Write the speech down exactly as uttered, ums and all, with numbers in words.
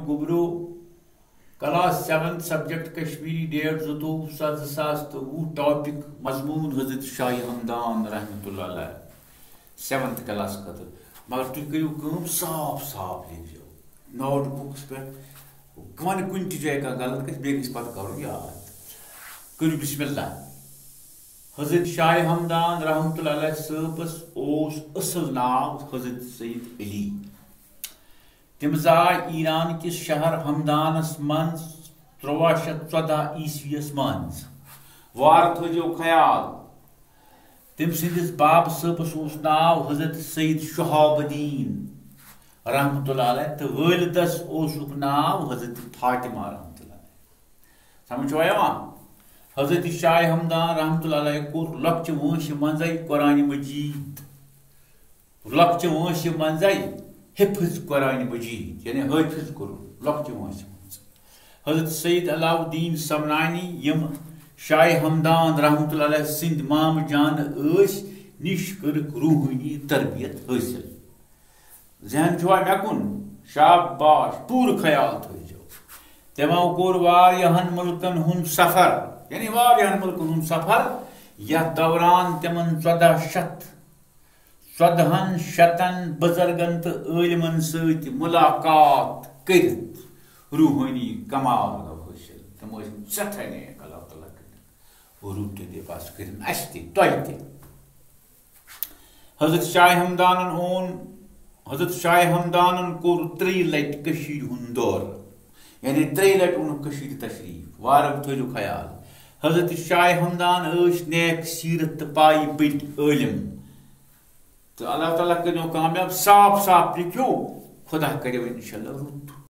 گوٚبرو، class seventh, subject Kashmiri, date زٕتووُہ ستھ زٕ ساس تہٕ وُہ، ٹاپک مضمون حضرت شاہ ہمدان رحمتہ اللہ علیہ۔ سیونتھ کلاس خٲطرٕ۔ مگر تُہۍ کٔرِو کٲم، صاف صاف لیکھزیو نوٹ بُکس پٮ۪ٹھ۔ وۄنۍ کُنہِ تہِ جایہِ کانٛہہ غلط گژھِ، بیٚیہِ گژھِ پتہٕ کرُن یاد۔ کٔرِو بسم اللہ۔ حضرت شاہ ہمدان رحمتہ اللہ علیہ صٲبس اوس اصل ناو حضرت سید علی۔ تِم زاے ایران کِس شہر ہمدانس منٛز تُرٛواہ شیٚتھ ژۄداہ عیسویس منٛز۔ وارٕ تھٲوزیو خیال، تٔمۍ سٕنٛدِس بابہٕ صٲبس اوس ناو حضرت سید شہاب الدین رحمتہ اللہ علیہ تہٕ والدس اوسُکھ ناو حضرت فاطمہ رحمتہ اللہ علیہ۔ سمجھ چھوا یِوان؟ حضرت شاہ ہمدان رحمتہ اللہ علیہ کوٚر لۄکچہِ وٲنٛسہِ منٛزے قرآن مجید، لۄکچہِ وٲنٛسہِ منٛزے حفظ قرآن مجید، یعنی حٲفظ کوٚرُن لۄکچہِ وٲنٛسہِ منٛز۔ حضرت سید علاؤالدین سمنانی، یِم شاہ ہمدان رحمتہ اللہ علیہ سٕنٛدۍ مامہٕ جان ٲسۍ، نِش کٔرٕکھ روحٲنی تربیت حٲصِل۔ ذہن چھُوا مےٚ کُن؟ شاباش، پوٗرٕ خیال تھٲیزیو۔ تِمو کوٚر واریاہن مُلکن ہُنٛد سفر، یعنی واریاہن مُلکن ہُنٛد سفر، یتھ دوران تِمن ژۄداہ شیٚتھ، ژۄدہن شیٚتن بُزرگن تہٕ عٲلمن سۭتۍ مُلاقات کٔرِتھ روحٲنی کمال گوٚو حٲصِل۔ تِم ٲسۍ سٮ۪ٹھاہ نیک، اللہ تعالیٰ کٔرِن رُت تہٕ دِ بس کٔرِن اَسہِ تہِ، تۄہہِ تہِ۔ حضرت شاہ ہمدانن اون، حضرت شاہ ہمدانن کوٚر ترٛیٚیہِ لٹہِ کٔشیٖرِ ہُنٛد دورٕ، یعنی ترٛیٚیہِ لٹہِ اوٚنُکھ کٔشیٖرِ تشریٖف۔ وارٕ تھٲیِو خیال، حضرت شاہ ہمدان ٲسۍ نیک سیرت تہٕ پایہِ بٔڑۍ عٲلم۔ تہٕ اللہ تعالیٰ کٔرِو کامیاب، صاف صاف لیکھِو، خدا کٔرِو انشاءاللہ رُت۔